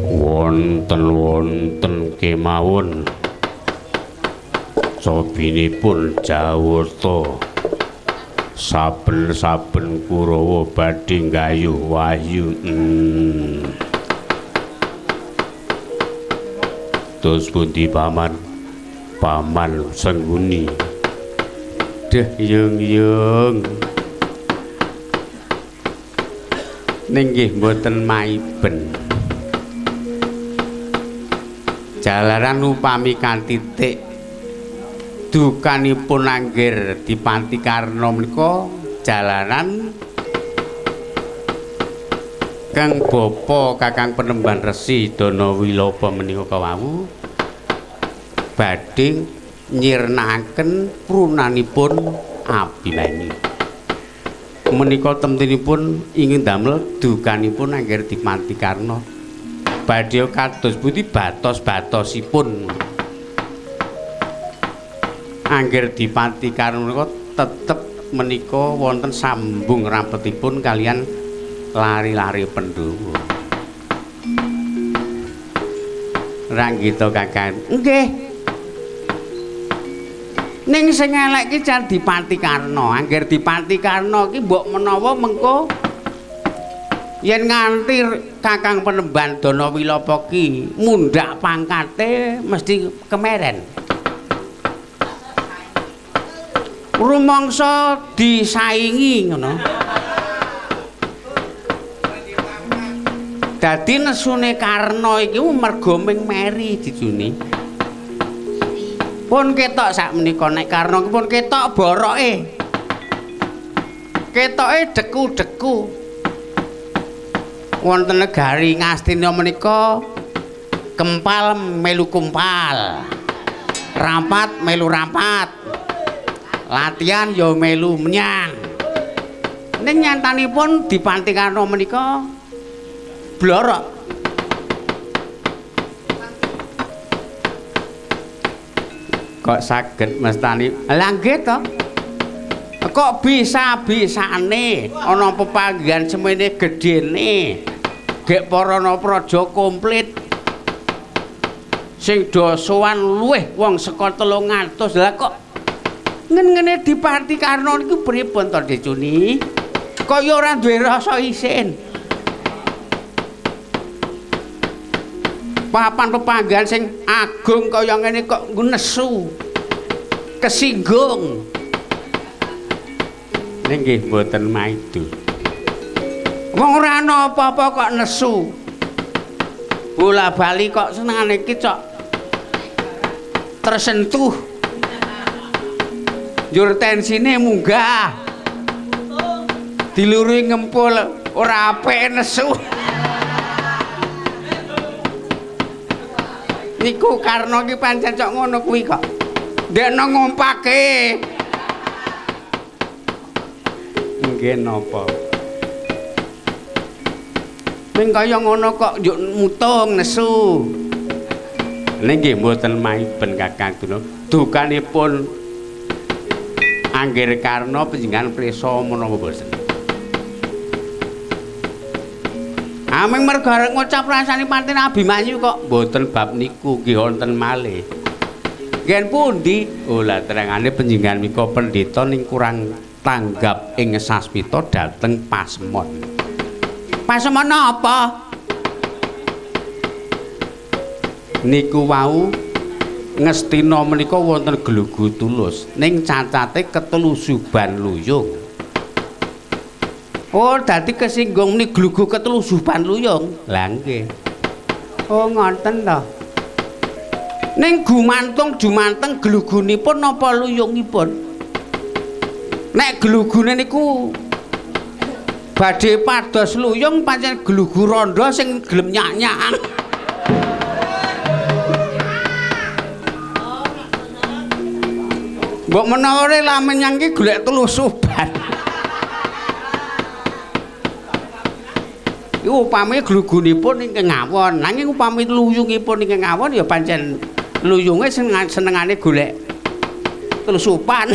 Wonten-wonten kemawon sobinipun Jawata saben-saben Kurawa badhe nggayuh wahyu. Terus pundi paman? Paman Sengguni. Deh yung-yung. Ning nggih mboten maiben. Jalaran upami katitik dukanipun anggir Dipanti Karna menika jalaran kang bapa Kakang Penemban Resi Danawilapa menika kawau badhe nyirnakaken prunanipun Abimanyu. Menika temtenipun ingin damel dukanipun angger Dipanti Karna. Badhe kados pundi batos-batosipun angger Dipati Karna menika tetep menika wonten sambung rapetipun kalian lari-lari Pandhawa. Ranggita Kakang. Nggih. Ning sing elek ki jan Dipati Karna. Angger Dipati Karna ki mbok menawa mengko yen nganti Kakang Penemban Danawilapa ki mundhak pangkate mesti kemeren. Rumangsa disaingi ngono. Dadi nesune Karna iki merga ming meri jujune. Pun ketok sakmenika nek Karna ki pun ketok boroke. Ketoke deku-deku. Wonten negari Ngastina menika kempal melu kumpal, rapat melu rapat, latihan ya melu menyang. Ning nyatanipun Dipanti Karna menika blorok. Kok saged mestani? Lah nggih to. Kok bisa-bisane ana pepanggihan semene gedene. Gek parana praja komplit. Sing do sowan luwih wong saka 300. Lah kok ngen-ngene Dipati Karna niku pripun to, Decuni? Kaya ora duwe rasa isin. Papan pepanggihan sing agung kaya ngene kok nesu. Kesinggung. Ning nggih mboten maido. Wong ora ana apa-apa kok nesu. Bola bali kok senengane iki cok tersentuh. Njur tensine munggah. Diluri ngempul ora apik nesu. Niku Karna ki pancen cok ngono kuwi kok. Ndekno ngompake. Nggih napa? Ning kaya ngono kok njuk mutung nesu. Ning nggih mboten maiben Kakang Durna. Dukanipun Anggir Karna panjenengan prisa menapa mboten? Aming merga arep ngucap rasane pancen Abimanyu kok mboten bab niku nggih wonten malih. Nggih pundi? Oh lah terangane panjenengan mika pendhita ning kurang tanggap ing sasmita dhateng pasemon. Pasemon apa? Niku wau Ngastina menika wonten glugu tulus ning cacate ketelusuban luyung. Oh, dadi kesinggung ni glugu ketelusuban luyung. Lah nggih. Oh, ngoten to. Ning gumantung jumanteng glugunipun napa luyungipun? Nek glugune niku badhe pados luyung pancen glugu randha sing gelem nyak-nyakan. Mbok menawa lah menyang ki golek telusuban. Iku upami glugunipun ingkang ngawon, nanging upami luyungipun ingkang ngawon ya pancen luyunge senengane golek telusupan.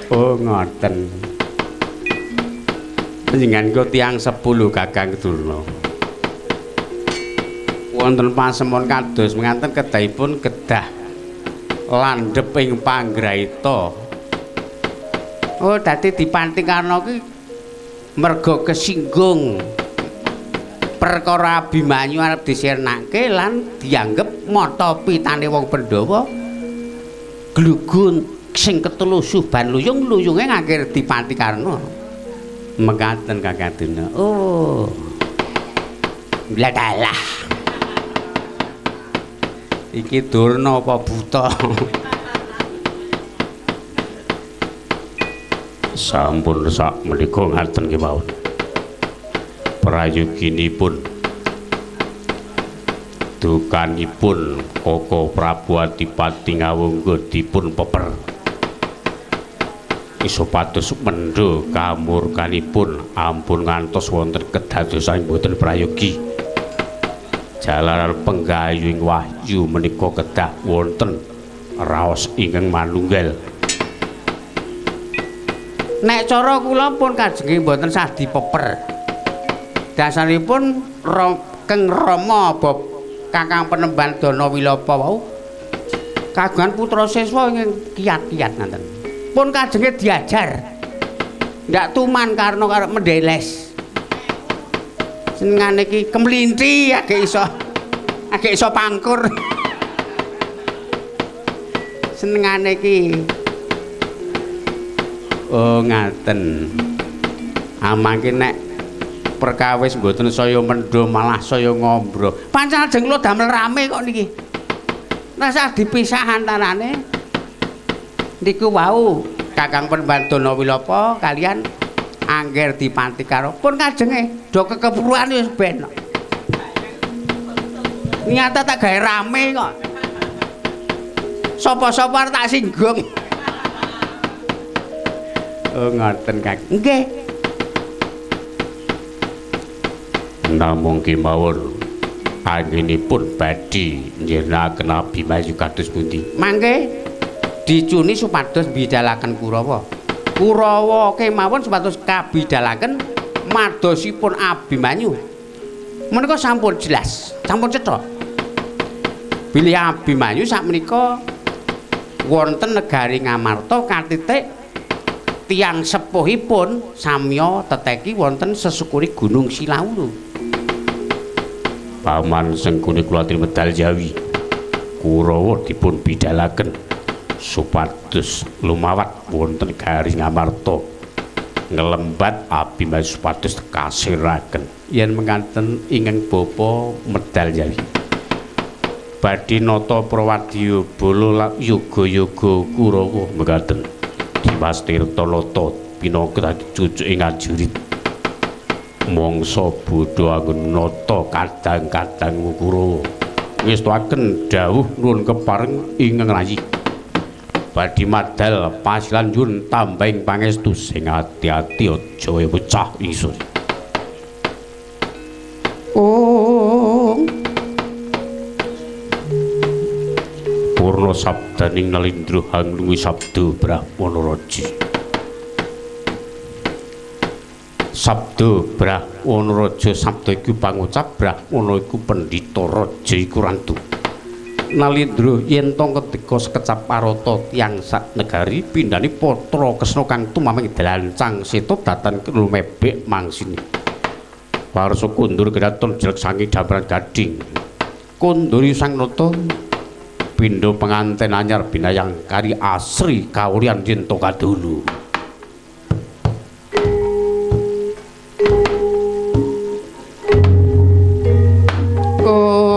Oh ngoten. Panjenengan kula tiyang 10 Kakang Durna. Wonten pasemon kados menganten kedahipun kedah landhep ing panggraita. Oh dadi dipanting karna ki merga kesinggung perkara Abimanyu arep disirnake lan dianggep mata pitane wong Pandhawa glugun sing ketelu Suban Luyung luyunge ngangger dipanti karna. Mekaten Kakang Durna. Oh. Bladalah. Iki Durna apa buta? Sampun sak menika ngaten kemawon. Prayoginipun dukanipun Koko Prabu Adipati Ngawangga dipun peper. Supados mendho kamurkanipun ampun ngantos wonten kedadosan boten prayogi. Jalaran penggayuhing wahyu menika kedah wonten raos ingkang manunggal. Nek cara kula pun kajenge mboten sah dipeper. Dasaripun Keng Rama bab Kakang Penemban Dana Wilapa wau kagungan putra siswa ingkang kiat-kiat ngaten. Pun kajenge diajar. Ndak tuman karena karo mendeles. Senengane iki kemlinthi agek iso pangkur. Senengane iki. Oh ngaten. Amangke nek perkawis mboten saya mendho malah saya ngombro. Pancen ajeng kula damel rame kok niki. Rasah dipisah antarane. Niku wau Kakang Penemban Dana Wilapa kalian angger dipanti karo pun kajenge do kekepruan wis ben. Niate tak gawe rame kok. Sapa-sapa tak singgung. Oh ngoten Kang. Nggih. Namung kemawon anginipun badhe nyirnaken Abimanyu kados pundi? Mangke dicuni supados bidalaken Kurawa. Kurawa kemawon supados kabidalaken madosipun Abimanyu. Menika sampun jelas, sampun cetha. Bilih Abimanyu sakmenika wonten negari Ngamarta katitik tiyang sepuhipun samya teteki wonten sesukuri Gunung Silawulu. Paman Sengkuni kula medal Jawi. Kurawa dipun bidalaken supados lumawat wonten negari Ngamarta ngelembat Abimanyu supados kasiraken. Yen mekaten ingkang bapa medal Jawi. Badhe nata prawadya bala yoga-yoga Kurawa mekaten. Dimas Tirta Nata pinangka dadi cucu ing ajurit. Mangsa bodho anggon nata kadang-kadang Kurawa. Ngestuaken dawuh nuwun kepareng ingkang rayi. Badhe madal pasilan nyuwun tambahing pangestu sing ati-ati aja pecah ingsun. Oh. Purna sabdaning Nalindra hanglungi sabda Brahmana Raji. Sabda Brahmana Raja sabda iku pangucap Brahmana iku pendhita raja iku rantu. Nalindra yen to ngendika sekecap parata tiyang sak negari pindhane patra Kresna kang tumaming dlancang seta datan lumebek mangsine. Warsa kundur kedaton jelek saking dameran gading. Kunduri sang nata pindha penganten anyar binayang kari asri kawulyan yen to kadulu. Oh.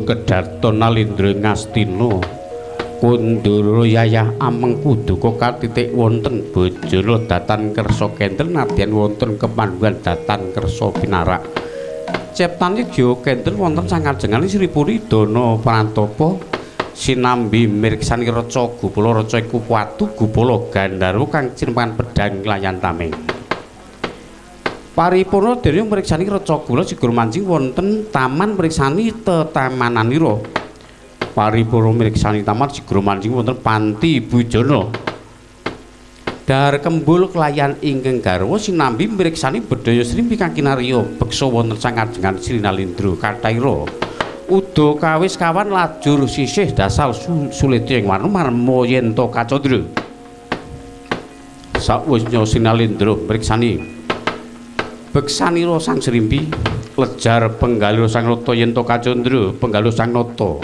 Kedaton Nalindra Ngastina kundura yayah amengku duka katitik wonten bojone datan kersa kendel nadyan wonten kepandhuan datan kersa pinarak ceptan yegya kendel wonten sangajengane Sri Puri Dana Prantapa sinambi mirksani reca gupala reca iku watu gupala gandharwa kang cinpan pedhang layan tameng. Paripurna dene mriksani reca gula sigur manjing wonten taman mriksani tetamananira. Paripurna mriksani taman sigur manjing wonten panti bujana. Dahar kembul kelayan ingkang garwa sinambi mriksani bedhaya Sri ingkang kinarya beksa wonten sangajengan Sri Nalindra kathahira. Uda kawis kawan lajur sisih dasal sulitya ing warna marma yenta kacandra. Sawisnya Sri Nalindra mriksani beksanira sang Srimpi lejar penggalih sang nata yenta kacandra penggalih sang nata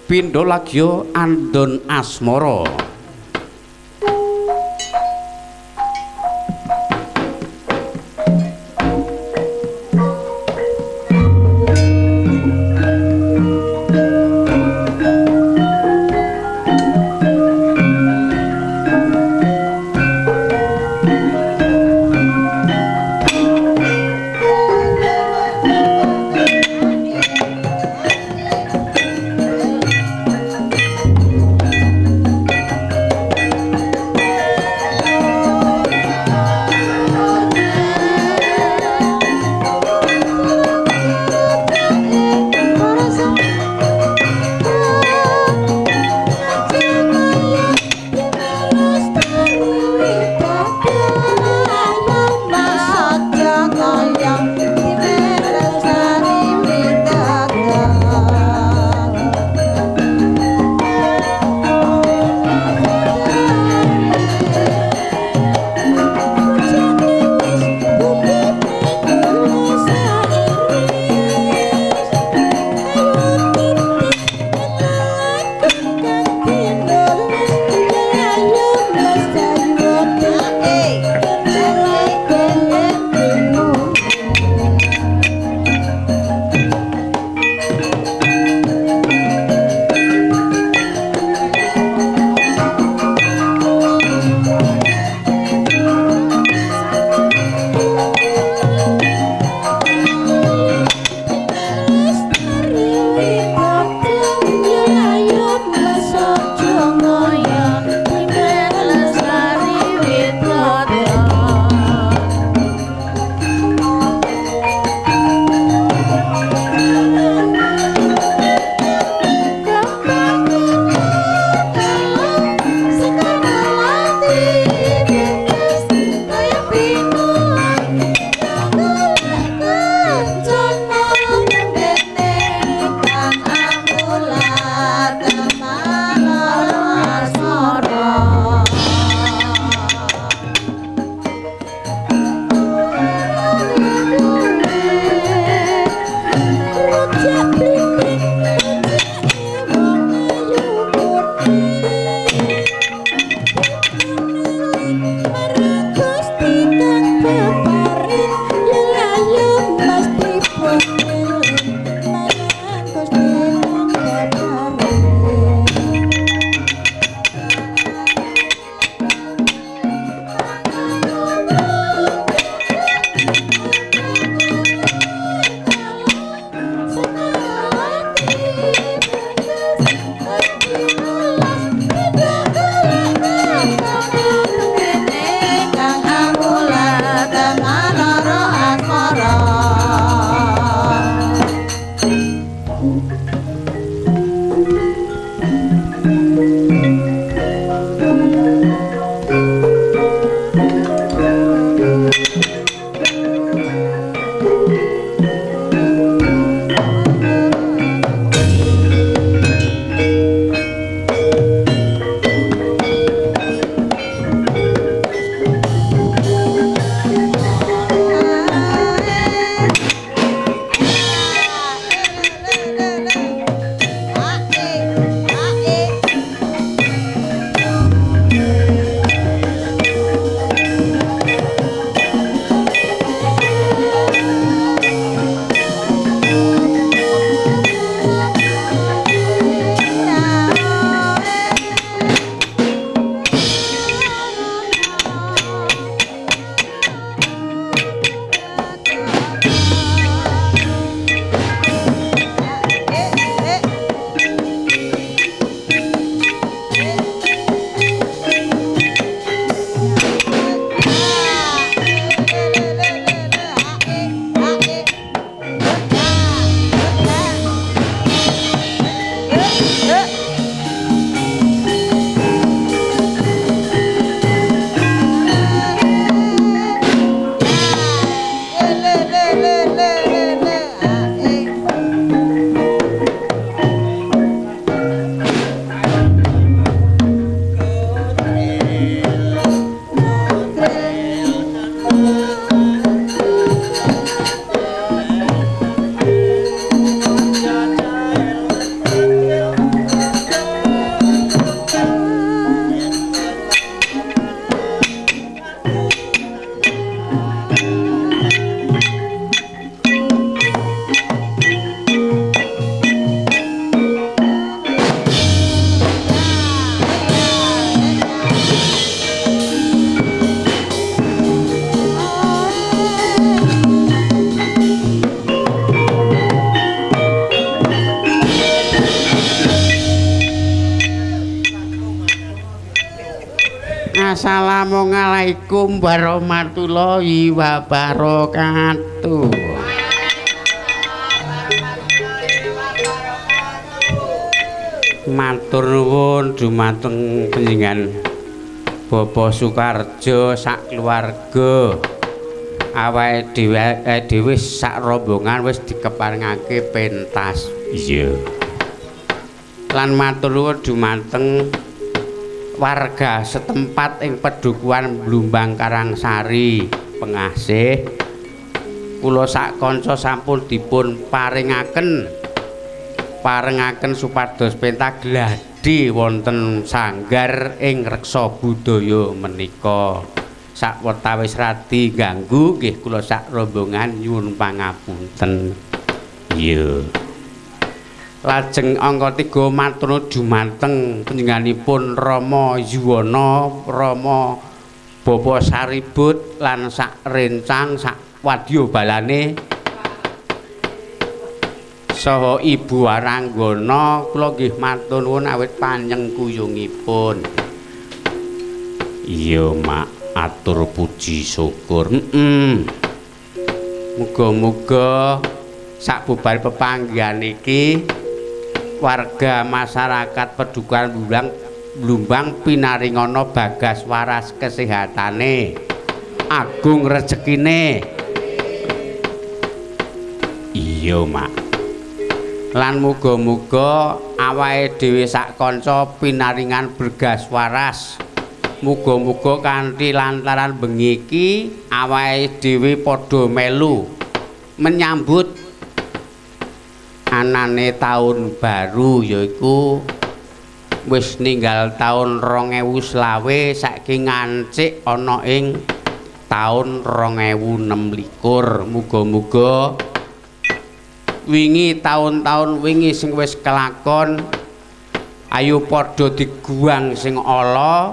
pindha lagya andon asmara. Assalamualaikum warahmatullahi wabarakatuh. Matur nuwun dumateng panjenengan Bapak Sukarjo sak keluarga. Awake dhewe sak rombongan wis dikeparengake pentas. Iya. Lan matur nuwun dumateng warga setempat ing Pedukuhan Blumbang Karangsari Pengasih. Kula sak kanca sampun dipun parengaken supados pentas gladi wonten sanggar ing Reksa Budaya menika. Sawetawis radi ganggu nggih kula sak rombongan nyuwun pangapunten. Iya. Lajeng angka 3 matur dumateng panjenenganipun Rama Yuwana, Rama Bapak Saribut lan sak rencang sak wadya balane saha Ibu Waranggana, kula nggih matur nuwun awit panyengkuyungipun. Iya, Mak, atur puji syukur. Muga-muga sak bubar pepanggihan iki warga masyarakat Pedukuhan Blumbang pinaringana bagas waras kesehatane, agung rezekine. Iya, Mak. Lan muga-muga awake dhewe sak kanca pinaringan bergas waras. Muga-muga kanthi lantaran bengi iki awake dhewe padha melu menyambut anane taun baru, yaiku wis ninggal taun 2020 saiki ngancik ana ing taun 2026. Muga-muga wingi taun-taun wingi sing wis kelakon ayo padha diguang sing ala,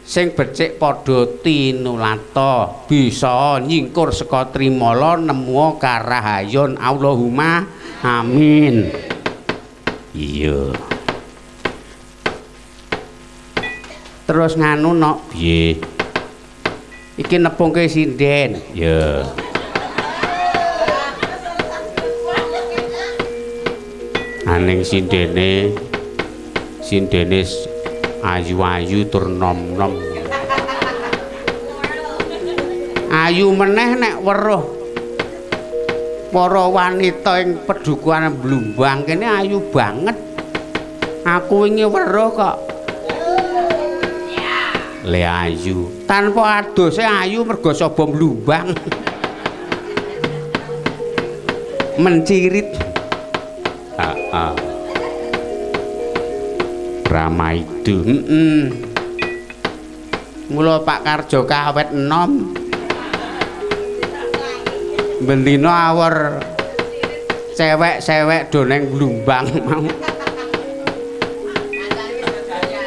sing becik padha tinulata, bisa nyingkur saka trimala nemu karahayon. Allahumma amin. Iya. Terus nganu nok piye? Iki nepungke sinden. Iya. Aning sindene ayu-ayu tur nom-nom. Ayu meneh nek weruh para wanita ing Pedukuhan Blumbang kene ayu banget. Aku wingi weruh kok. Le ayu. Tanpa adose ayu mergo saba Blumbang. Mencirit. Heeh. Ramaidu. Mula Pak Karjo kawet enom. Bendina awor cewek-cewek do neng Blumbang mau.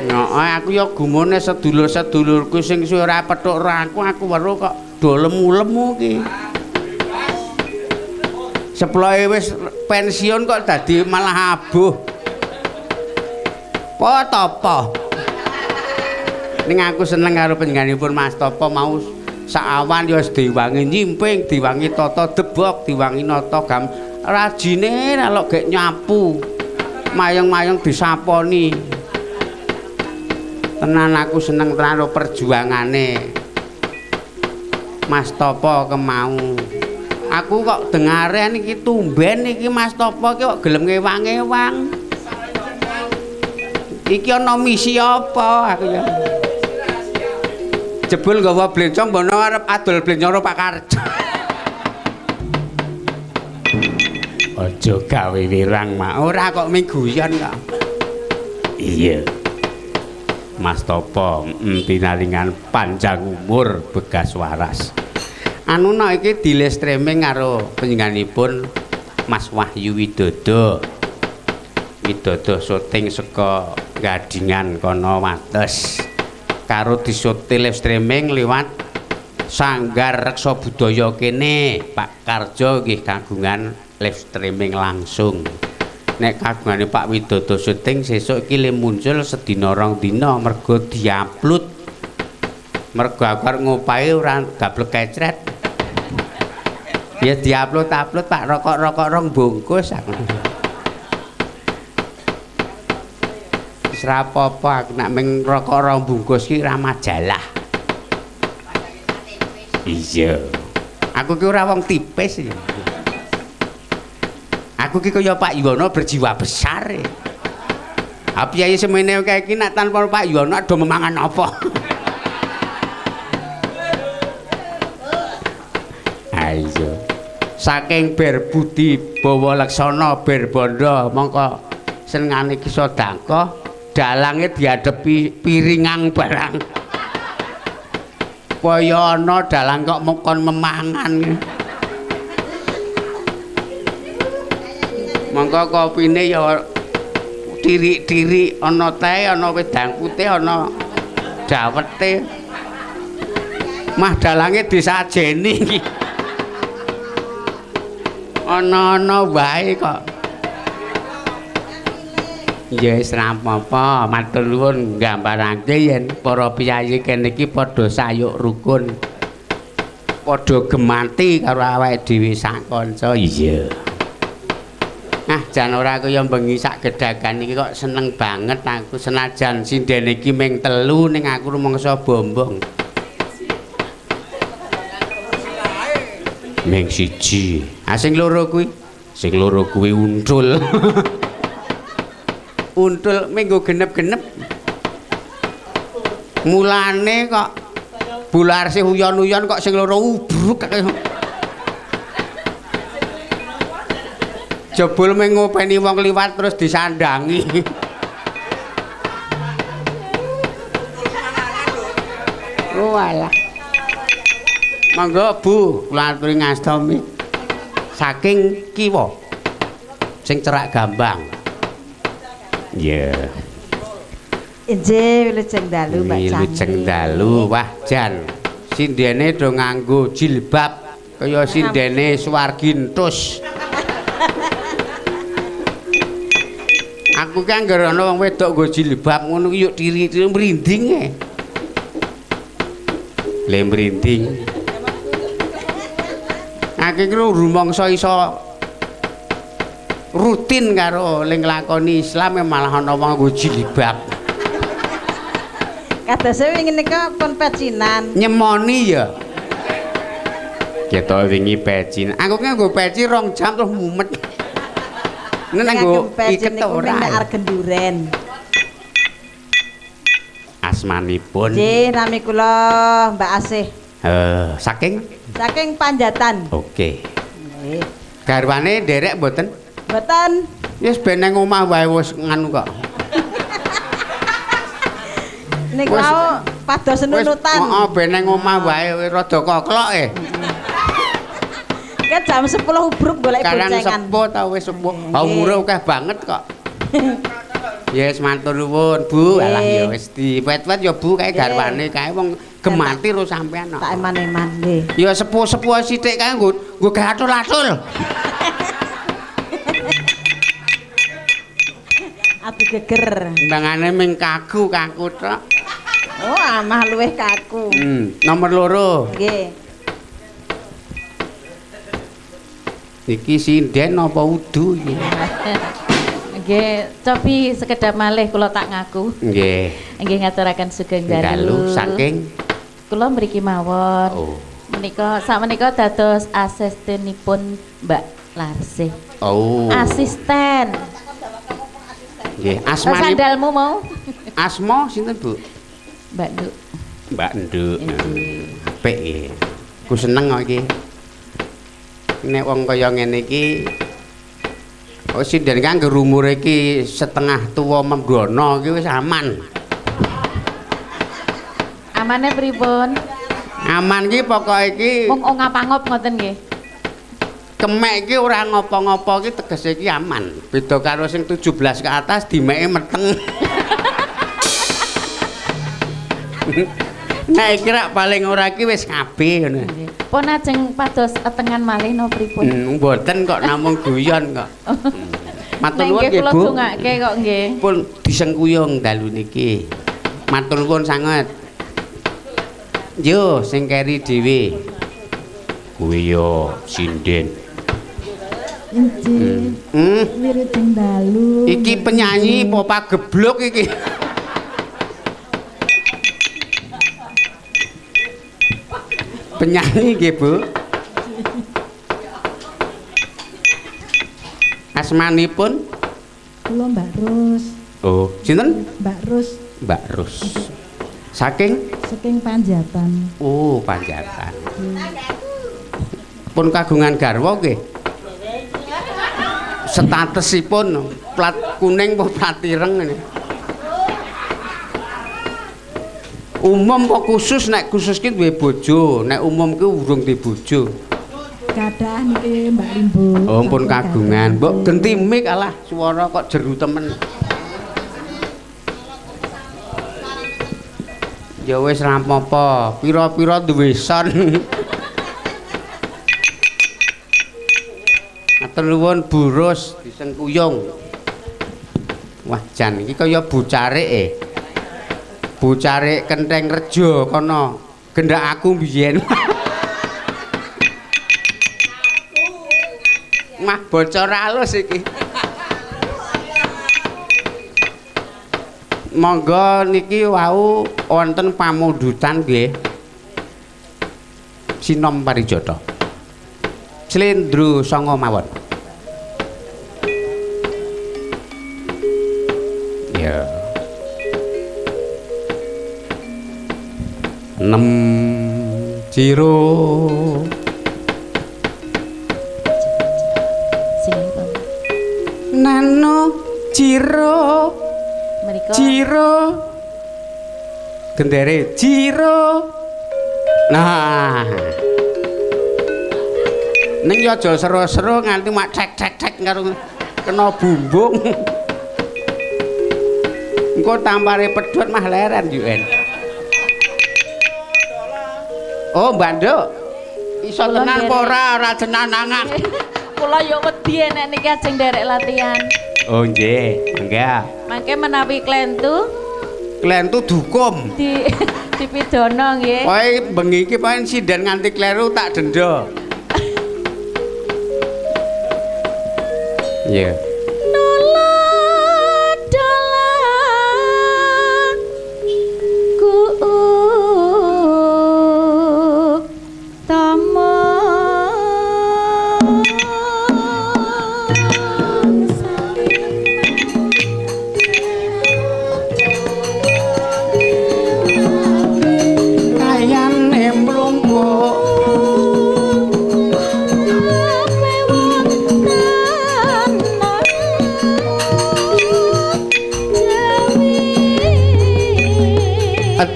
Nah, aku ya gumune sedulur-sedulurku sing suwe ora petuk aku weruh kok do lemu-lemu iki. Seploke wis pensiun kok dadi malah abuh. Po Topo. Ning aku seneng karo panjenenganipun Mas Topo mau saawan ya wis diwangi nyimping, diwangi tata debok, diwangi nata gam. Rajine lho gek nyapu. Mayeng-mayeng disaponi. Tenan aku seneng tenan karo perjuangane Mas Topo kemau. Aku kok dengare niki tumben iki Mas Topo iki kok gelem ngewang-ewang. Iki ana misi apa aku ya? Jebul nggawa blencong mbono arep adol blencong karo Pak Karjo. Aja gawe wirang, Mak. Ora kok ming guyon kok. Iya. Mas Topo pinaringan panjang umur begas waras. Anu no iki dile streaming karo panjenenganipun Mas Wahyu Widodo. Widodo syuting saka Gadingan kono wates. Karo disuti live streaming liwat Sanggar Reksa Budaya kene. Pak Karjo nggih kagungan live streaming langsung. Nek kagungane Pak Widodo syuting sesuk iki le muncul sedina rong dina mergo diupload Mergo aku arep ngopahi ora gablek kecret. Ya diupload-upload Pak, rokok-rokok rong bungkus aku. Wis ra apa-apa aku nek ming rokok rong bungkus ki ora majalah. Iya. Aku ki ora wong tipis ya. Aku ki kaya Pak Yuwono berjiwa besar. Ah piye semene kae iki nek tanpa Pak Yuwono ado memangan apa? Ayo. Saking berbudi bawa laksana berbondo mongko senengane ki sedekah dalange diadepi piringang barang. Kaya ana dalang kok mung kon memangan. Mongko kopine ya tirik-tirik ana teh, ana wedang putih, ana dawete. Mah dalange disajeni iki. Ana-ana wae kok. Ya wis ra apa-apa, matur nuwun nggambarake yen para piyayi kene iki padha sayuk rukun. Padha gemati karo awake dhewe sak kanca. Iya. Ah jan ora kaya bengi sak gedagan iki kok seneng banget aku senajan sinden iki ming telu ning aku rumangsa bombong. Ming siji. Ah sing loro kuwi, sing loro kuwi untul. Untul minggu genep-genep. Mulane kok bular sih uyon-uyon kok sing loro ubruk. Jebul ming ngopeni wong liwat terus disandangi. Oh alah. Monggo Bu, kula aturi ngasta saking kiwa sing cerak gambang. Iya. Injih wilujeng dalu Mbak Cangi. Wilujeng dalu. Wah jan. Sindene do nganggo jilbab kaya sindene Suwargi Entus. Aku ki anggere ana wong wedok nggo jilbab ngono ki yuk tiri-tiri mrinding e. Le mrinding. Aku iki rumangsa iso rutin karo ling nglakoni Islam malah ana wong nggo jilbab. Kadose wingi nika pun pecinan. Nyemoni ya. Ketok wingi pecin. Aku ki nganggo peci 2 jam terus mumet. Nek nganggo iket ora. Nek arep genduren. Asmanipun. Nggih, nami kula Mbak Asih. Saking? Saking Panjatan. Oke. Nggih. Garwane nderek mboten? Mboten. Wis ben nang omah wae wis nganu kok. Niku wau pados nunutan. Heeh, ben nang omah wae rada koklok e. Ke jam 10 ubruk golek boncengan. Karang sepuh ta wis sepuh. Ha umure akeh banget kok. Yes, matur nuwun, Bu. Alah ya wis diwet-wet ya Bu kae garwane kae wong gemati ro sampean kok. Tak eman-eman nggih. Ya sepuh-sepuh sithik kae nggo gatul-atul. Adu geger. Timbangane ming kaku-kaku tok. Oh, amah luwih kaku. Nomor 2. Nggih. Iki sinden apa udu iki? Nggih, cobi sekedap malih kula tak ngaku. Nggih. Nggih ngaturaken sugeng dalu. Dalu saking kula mriki mawon. Oh. Menika sakmenika dados asistenipun Mbak Larsih. Oh. Asisten. Nggih, asmane sandalmu mau? Asma sinten, Bu? Mbak Nduk. Mbak Nduk. Apik iki. Ku seneng kok iki. Nek wong kaya ngene iki oh sinden kang ngger umure iki setengah tuwa menggono iki wis aman. Amane pripun? Aman ki pokoke iki mung ongap-angop ngoten nggih. Kemek iki ora ngopo-ngopo iki tegese iki aman. Beda karo sing 17 ke atas dimeke meteng. Nek iki rak paling ora iki wis kabeh ngono. Pun ajeng pados etengan malih no pripun? Mboten kok namung guyon kok. Matur nuwun nggih Bu. Kula dongake kok nggih. Pun disengkuyung dalu niki. Matur nuwun sanget. Yo sing keri dhewe. Kuwi yo sinden. Injih. Wilujeng dalu. Iki penyanyi apa pagebluk iki? Penyanyi nggih, Bu. Asmanipun? Kula Mbak Rus. Oh, sinten? Mbak Rus. Mbak Rus. Saking? Saking Panjatan. Oh, Panjatan. Pun kagungan garwa nggih? Statusipun plat kuning apa plat ireng ini? Umum apa khusus? Nek khusus ki duwe bojo, nek umum ki urung duwe bojo. Kathah niki Mbak Limbo. Oh, pun kagungan. Mbok genti mic alah, swara kok jeru temen. Ya wis ra apa-apa, pira-pira duwe son. Matur nuwun Bu Rus disengkuyung. Wah, jan iki kaya bucarik e. Bucarik Kenteng Rejo kono. Gendak aku mbiyen. Mah bocor halus iki. Monggo niki wau wonten pamundutan nggih. Sinom Parijata. Slendro sanga mawon. Ya. 6 ciro. Nano ciro. Mereka ciro. Gendere ciro. Nah. Ning ya aja seru-seru nganti mak cek cek cek karo kena bumbung. Engko tampare pedhot mah leren yo en. Oh, Mbak Nduk. Iso tenan apa ora? Ora jenanangan. Kula yo wedi nek niki ajeng nderek latihan. Oh nggih, mangga. Mangke menawi klentu. Klentu dukum. Di dipidana nggih. Pokoke bengi iki paen sinden nganti kleru tak denda. Iya.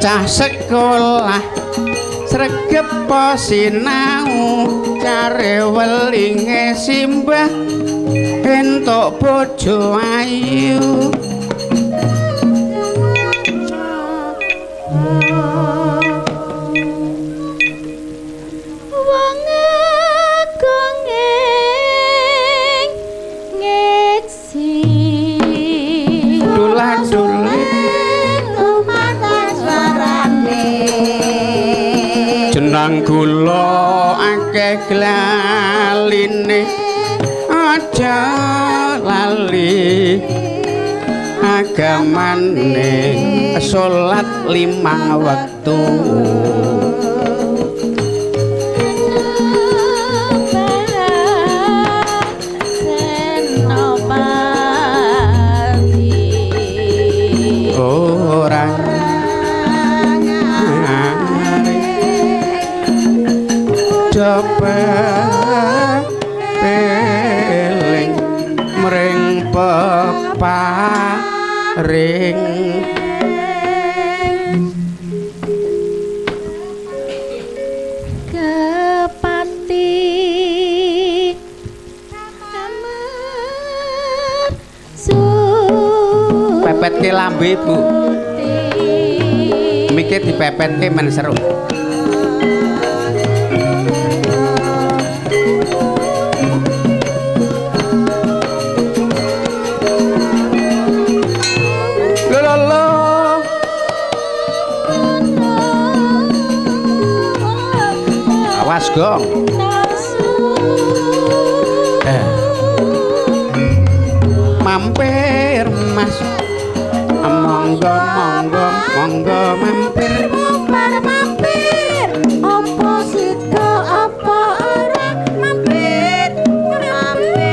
Cah sekolah sregep sinau care welinge simbah entuk bojo ayu. Wong agung ngeksi dulah-dulih jenang gula akeh glaline aja lali agamane salat 5 wektu. Ora eling mring peparing kepati kamar pepetke lambe Bu, mikir dipepetke men seru. Awas gong. Mampir Mas. Monggo monggo monggo mampir. Mampir apa sida apa ora mampir mampir.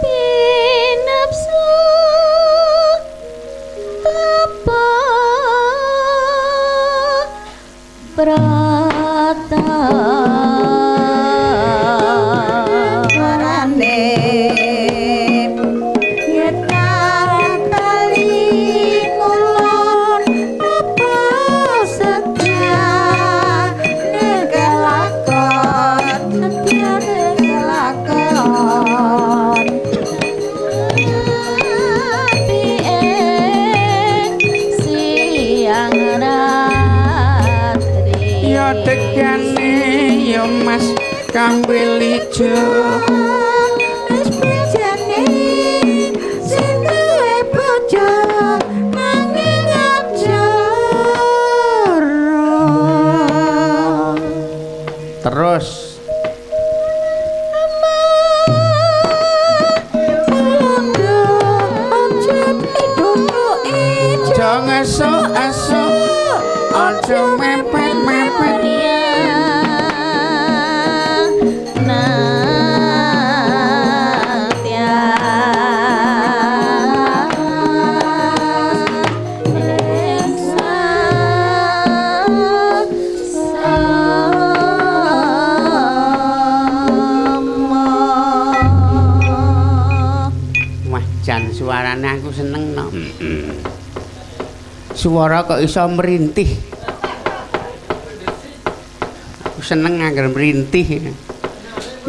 Pinapsu tapa prata Kambil ijo wis bejane sing duwe bojo nanging aja terus aja ngesuk-esuk aja mepet-mepet. Suarane aku seneng no. Suara kok iso merintih. Aku seneng angger merintih.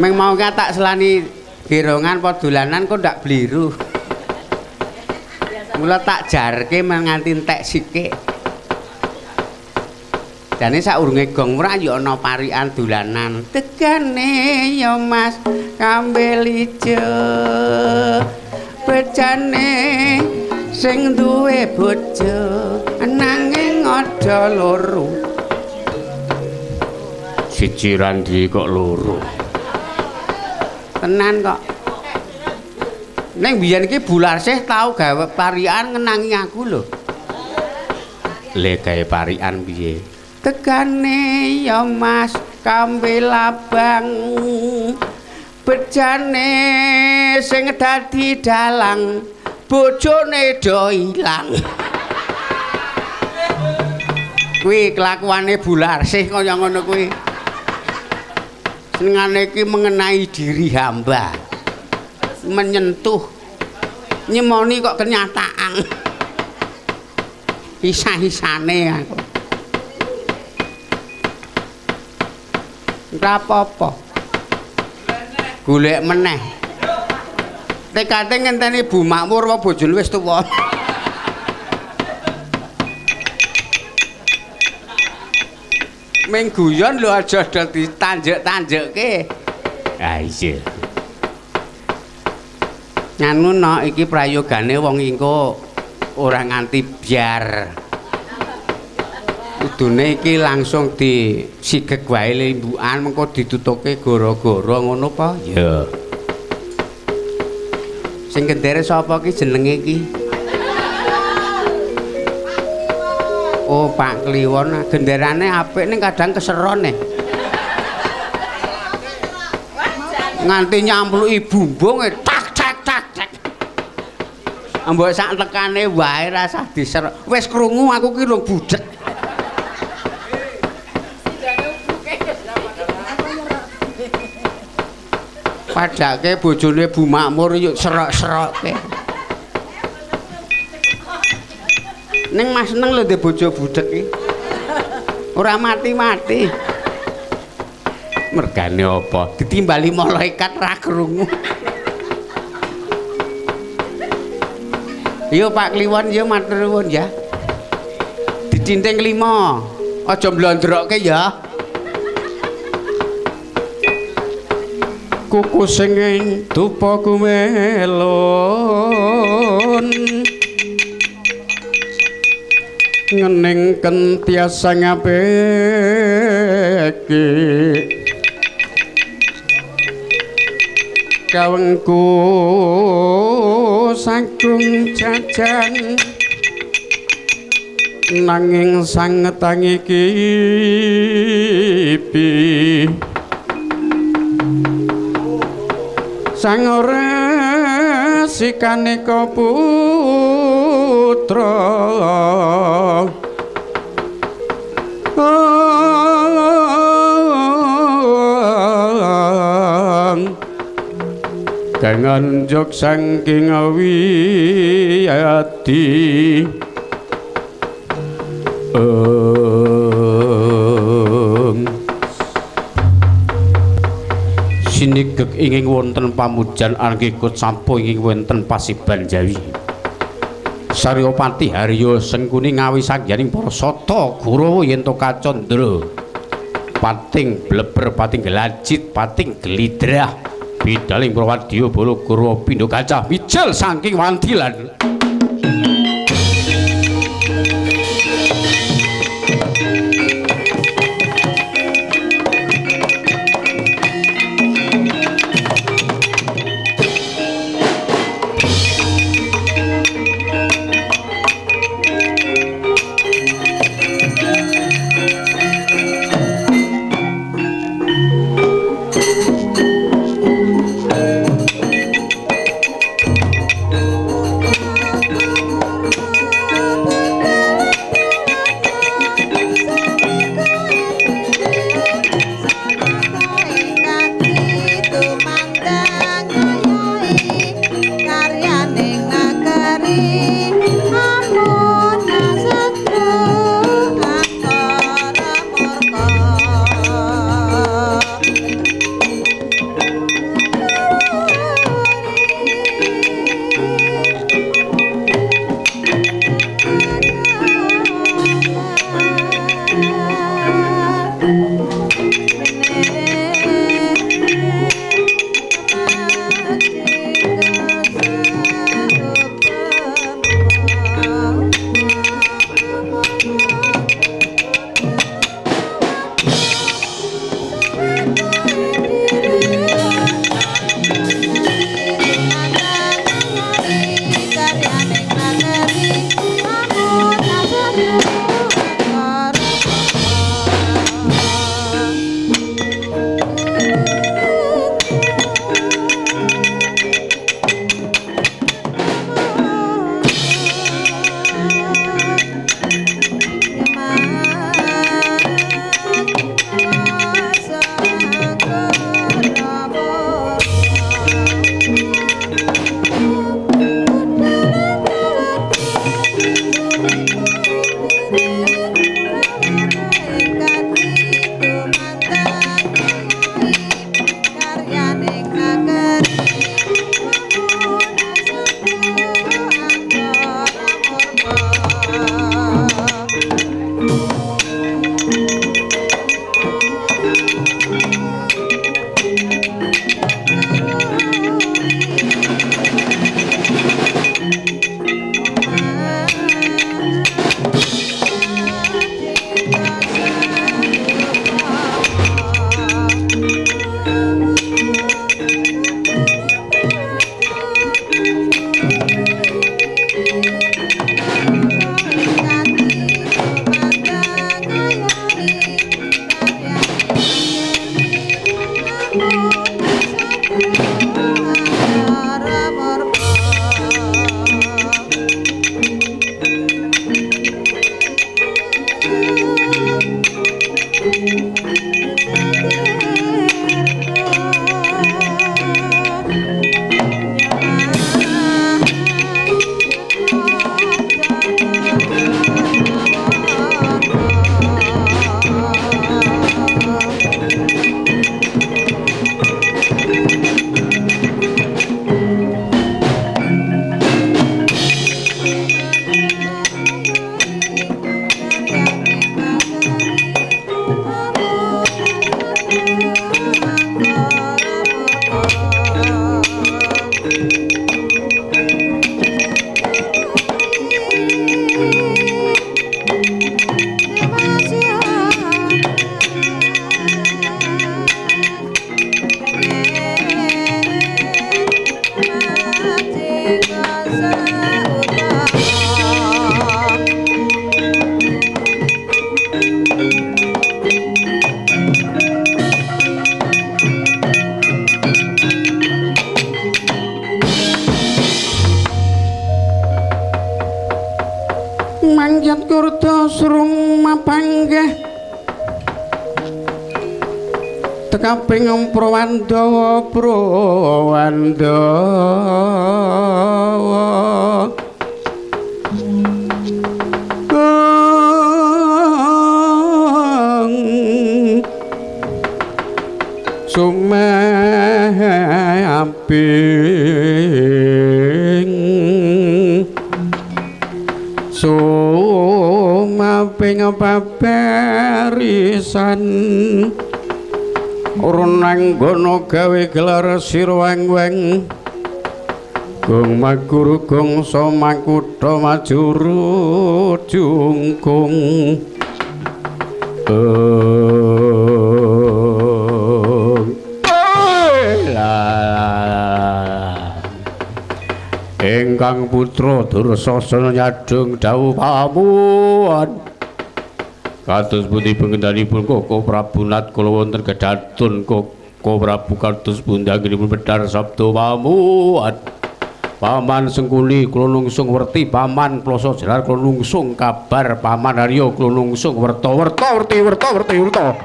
Meng mau ka tak selani gerongan apa dolanan kok ndak bliru. Mula tak jarke nganti entek sikik. Jane saurunge gong ora ya ana parikan dolanan. Tegane ya Mas kambil ijo. Bejane sing duwe bojo nanging aja loro. Siji ra duwe kok loro. Tenan kok. Ning biyen iki Bularsih tau gawe parikan ngenangi aku lho. Le gawe parikan piye? Tegane ya Mas kambil abang. Bejane sing dadi dalang bojone do ilang. Kuwi kelakuane Bularsih kaya ngono kuwi. Senengane iki mengenai diri hamba. Menyentuh. Nyemoni kok kenyataan. Isah-isane aku. Ora apa-apa. Golek meneh. Tekate ngenteni Bu Makmur apa bojone wis tuwa. Ming guyon lho aja ditanjek-tanjekke. Ah iya. Nganu no iki prayogane wong engko ora nganti biar. Kudune iki langsung disigek wae limbukan mengko ditutuke gara-gara ngono pa? Ya. Sing gendere sapa ki jenenge iki? Oh, Pak Kliwon, genderane apik ning kadang keseron e. Nganti nyampluki bumbung e tak tak tak tak. Mbok sak tekane wae rasah diser. Wis krungu aku ki rung budhek. Padake bojone Bu Makmur yuk serok-serokke. Ning Mas seneng lho ndek bojo budhek iki. Ora mati-mati. Mergane apa? Ditimbali malaikat ra krungu. Yo Pak Kliwon yo matur nuwun ya. Dicinting 5. Aja mblondrokke ya. Kuku sing ing dupa kumelon. Ngening kentiasa ngapiki kawengku sagung jajan nanging sanget tangi kipi sang ora sikaneka putra. Kang anjog saking wiyati. Sinigek inging wonten pamujan anggikut sampo inging wonten pasiban Jawi. Saryapati Harya Sengkuni ngawi sangyaning para sata Gurawa yen to kacandra. Pating bleber, pating gelajit, pating gelidrah. Bidaling Prawadya Bala Kurawa pindha gajah mijil saking wandilan. Mangyat kurda srumapanggih tekaping Prawandawa Prawandawa Sumaping sumaping paparisan runanggono gawe gelar sirweng-weng gong maguru gong somangkutha majuru jungkung. Ingkang putra Dursasana nyadhung dawuh pamuwun kados pundi pengendhalipun Koko Prabu Natkala wonten kedatun Koko Prabu kados pundi anggenipun medhar sabda pamuwun. Paman Sengkuni kula nungsung werti, paman Ploso Jenar kula nungsung kabar, paman Arya kula nungsung werta werta werti werta werti werta.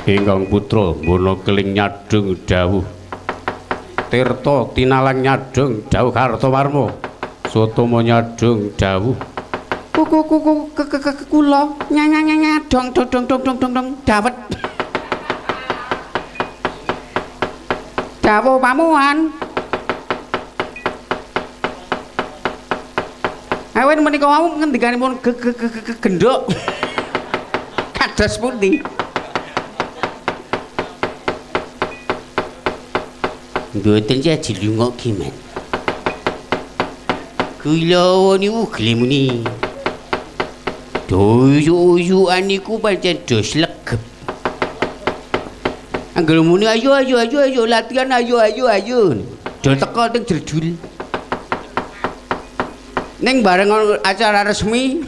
Ingkang putra Mbana Keling nyadhung dawuh Tirta tinalang nyadhung dawuh Kartowarma Sutomo nyadhung dawuh kuku kuku ke ke ke kula nya nya nya dong dong dong dong dong dong dawet dawuh pamuan. Awen menika wau ngendikanipun ge ge ge gendhuk kados pundi? Mboten jaji lunga ki men. Kula niku glemuni. Doyo-yoan niku pancen do slegep. Angger muni ayo ayo ayo ayo latihan ayo ayo ayo. Do teko teng jerdul. Ning bareng acara resmi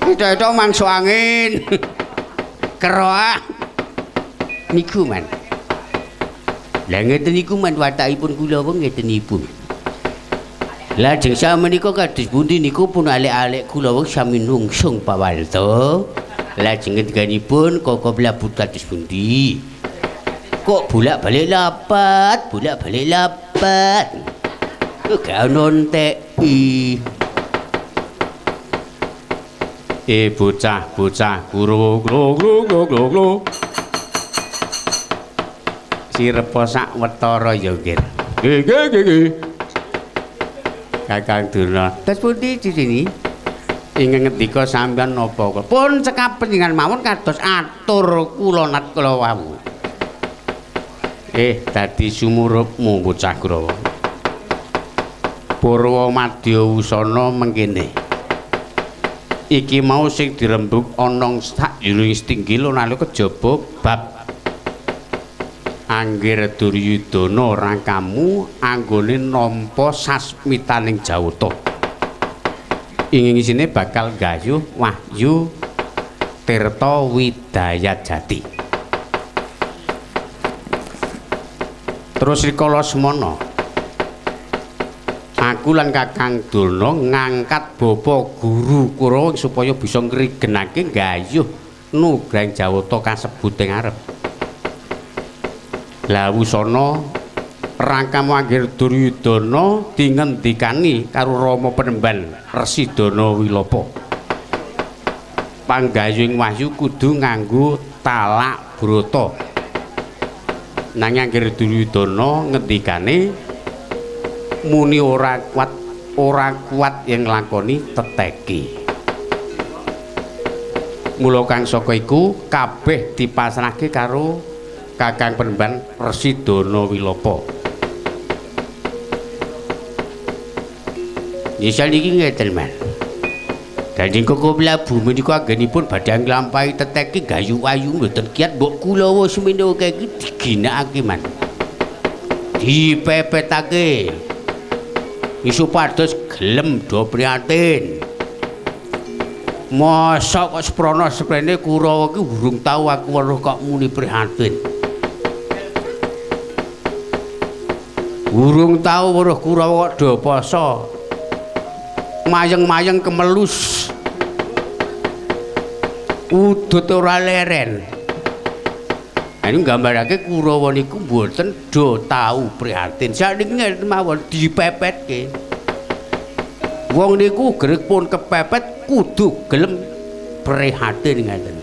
itu mangsa angin. Keroak. Niku man. Lah ngeten niku man watakipun kula wong ngeten niku. Lajeng samenika kados pundi niku pun alik-alik kula wong sami nungsung pawalta. Lajeng ngendikanipun Koko Prabu kados pundi? Kok bolak-balik lapat, bolak-balik lapat. Kok gak ono enteki. Bocah-bocah guru glu glu glu glu glu. Sirepa sak wetara ya nggih. Nggih nggih nggih. Kakang Durna, terus pundi di sini? Ingkang ngendika sampeyan napa? Pun cekap panjenengan mawon kados atur kula nat kula wau. Dadi sumurupmu bocah Kurawa. Purwa madya wusana mengkene. Iki mau sing dirembug ana sak jroning setinggil nalika kejaba bab Anggir Duryudana rangkamu anggone nampa sasmitaning Jawata. Ing ngisine bakal gayuh wahyu Tirta Widayajati. Terus rikala semana aku lan Kakang Durna ngangkat bapa guru Kurawa supaya bisa ngrigenake gayuh nugrahing Jawata kasebut ing arep. Lah wusana rangkamu Anggir Duryudana dingendikani karo Rama Penemban Resi Dana Wilapa. Panggayuhing wahyu kudu nganggo talak brata. Nanging Anggir Duryudana ngendikane muni ora kuat yen nglakoni teteki. Mula kang saka iku kabeh dipasrahke karo Kakang Penemban Resi Dana Wilapa. Misal niki ngeten, Man. Kanjeng Koko Prabu menika anggenipun badhe nglampahi teteki gayu ayu mboten kiat mbok kula semene akeh iki diginakake, Man. Dipepetake. Supados gelem do prihatin. Mosok kok seprana seprene Kurawa ki urung tau aku weruh kok muni prihatin. Urung tau weruh Kurawa kok do poso. Mayeng-mayeng kemelus. Udut ora leren. Ini nggambarake Kurawa niku mboten do tau prihatin. Sakniki ngeten mawon dipepetke. Wong niku gerek pun kepepet kudu gelem prihatin ngaten.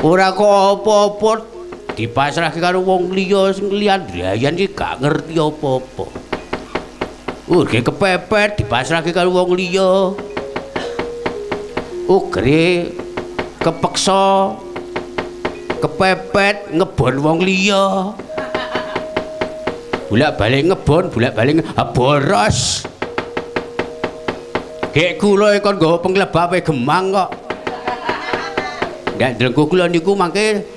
Ora kok apa-apa dipasrahke karo wong liya sing liyan drayan iki gak ngerti apa-apa. Uga kepepet dipasrahke karo wong liya. Ugre kepeksa kepepet ngebon wong liya. Bolak-balik ngebon, bolak-balik boros. Gek kula kon nggawa penglebape gemang kok. Ndak drengku kula niku mangke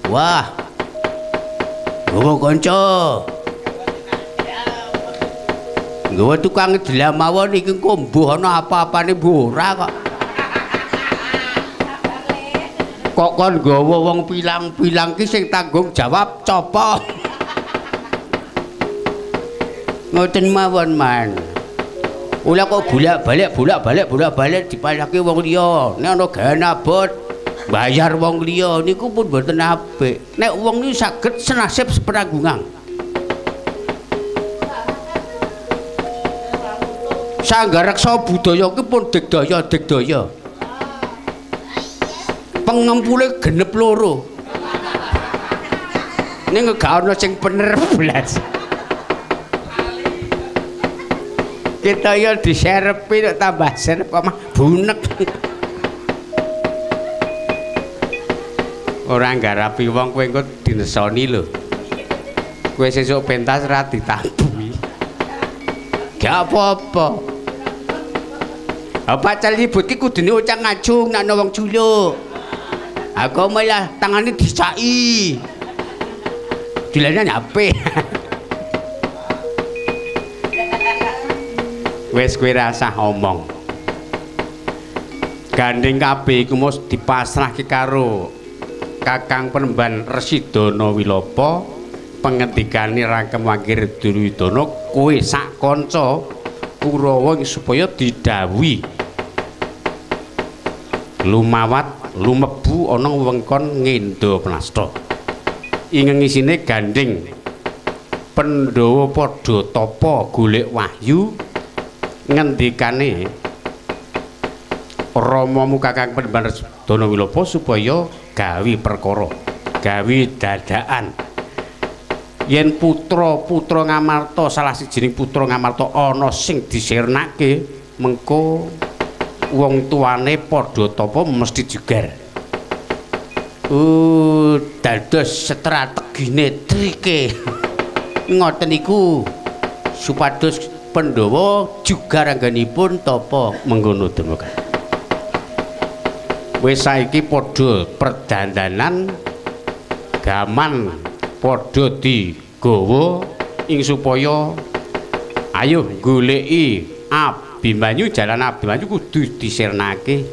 wah. Nggawa kanca. Nggawa tukang delam mawon iki engko mbuh ana apa-apane mbuh ora kok. Kok kon nggawa wong pilang-pilang ki sing tanggung jawab copo. Ngoten mawon man. Ula kok bolak-balik bolak-balik bolak-balik dipalake wong liya. Nek ana gawean abot bayar wong liya niku pun mboten apik. Nek wong niku saged senasib sepenanggungan. Sanggareksa budaya ki pun digdaya-digdaya. Pengempule genep loro. Ning gak ana sing bener blas. Kita ya diserepi nek tambah serep omah bunek. Ora nggarapi wong kowe engko dinesoni lho. Kowe sesuk pentas ra ditabuhi. Gak apa-apa. Apa calibut ki kudune ucang ngajung nek ana wong culuk. Aku malah tangane dicaki. Dilane HP. Wis kowe rasah omong. Gandeng kabeh iku mesti dipasrahke karo Kakang Penemban Resi Dana Wilapa, pengendikane Rangkem Wangkir Duryudana kowe sak kanca Kurawa supaya didhawuhi lumawat lumebu ana wewengkon Ngendaprasta. Ing ngisine gandeng Pandhawa padha tapa golek wahyu ngendikane ramamu Kakang Penemban Resi Dana Wilapa supaya gawe perkara, gawe dadakan. Yen putra-putra Ngamarta, salah sijining putra Ngamarta ana sing disirnake, mengko wong tuane padha tapa mesti jugar. Dados strategine trike. Ngoten niku supados Pandhawa jugar anggenipun tapa mengkono demokan. Wis saiki padha perdandanan gaman padha digawa ing supaya ayo goleki Abimanyu, jalan Abimanyu kudu disirnake.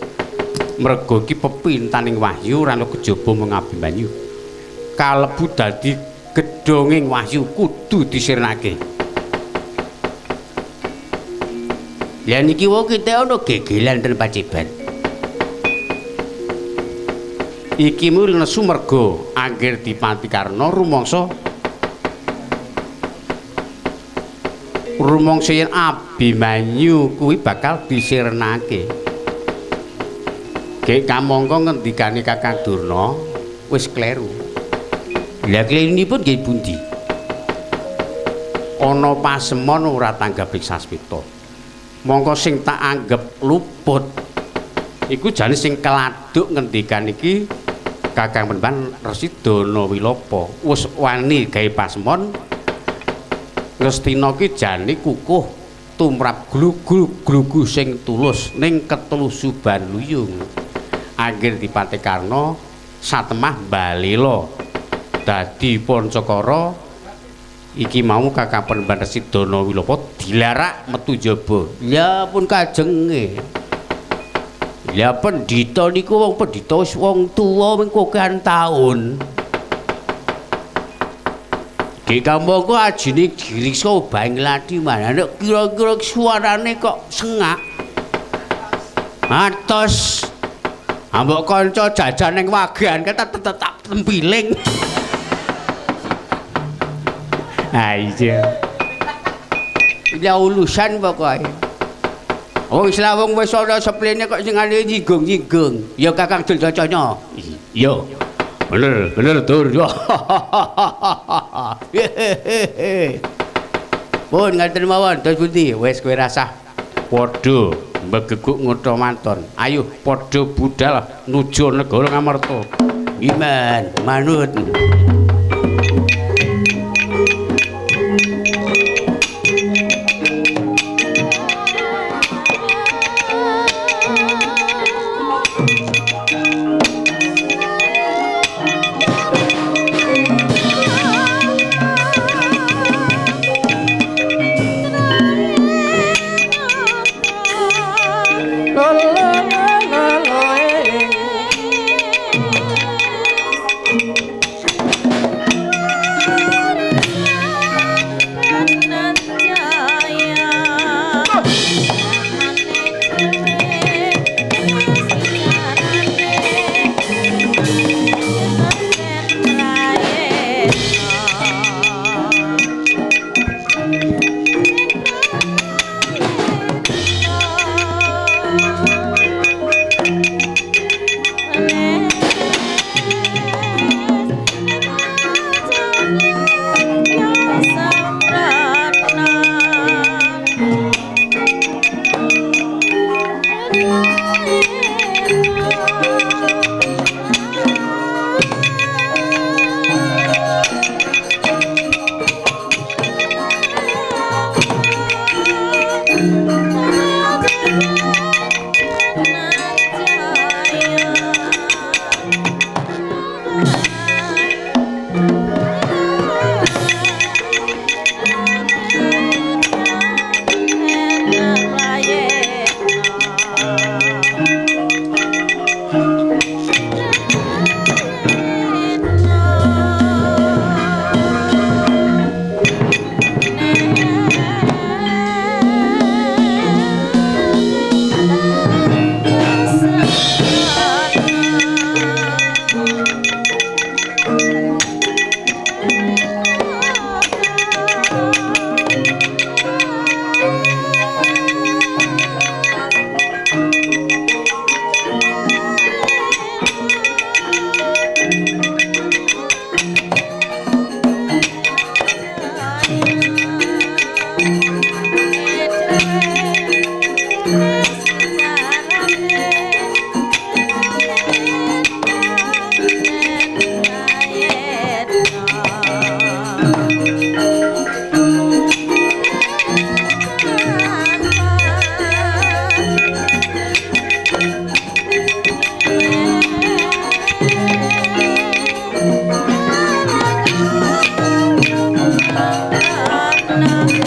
Merga iki pepintaning wahyu ora ana kejaba mung Abimanyu. Kalebu dadi gedhonging wahyu kudu disirnake. Lah niki wau kita ana gegelan ten Paciban. Iki mul nesu merga anggir dipati Karna rumangsa yen Abimanyu kuwi bakal disirnake. Gek kamangka ngendikane Kakang Durna wis kleru. Lah klerunipun nggih pundi? Ana pasemon ora tanggaping sasmita. Mongko sing tak anggep luput iku jane sing keladuk ngendikan iki Kakang Penemban Resi Dana Wilapa. Wis wani gawe pasemon Ngastina ki jane kukuh tumrap glugu-glugu sing tulus ning ketelu suban luyung. Anggir dipate Karna satemah balela dadi Pancakara iki mau Kakang Penemban Resi Dana Wilapa dilarak metu jaba. Ya pun kajenge. Ya pendhita niku wong pendhita wis wong tuwa ming kokean taun. Ki kampungku ajine giriksa obahing lathi manane kira-kira suarane kok sengak. Atos. Ambok kanca jajan ning wagean tetep tempiling. Ha iya. Ya ulusan pokoke. Wong Slawung wis ana sepline kok sing ngene nyinggung-nyinggung. Ya Kakang Duldacana. Iya. Bener, bener Dur. Pun ngaten mawon terus pundi? Wis kowe rasah padha mbegeguk ngutha manton. Ayo padha budal nuju negara Ngamarta. Giman, manut. Nah.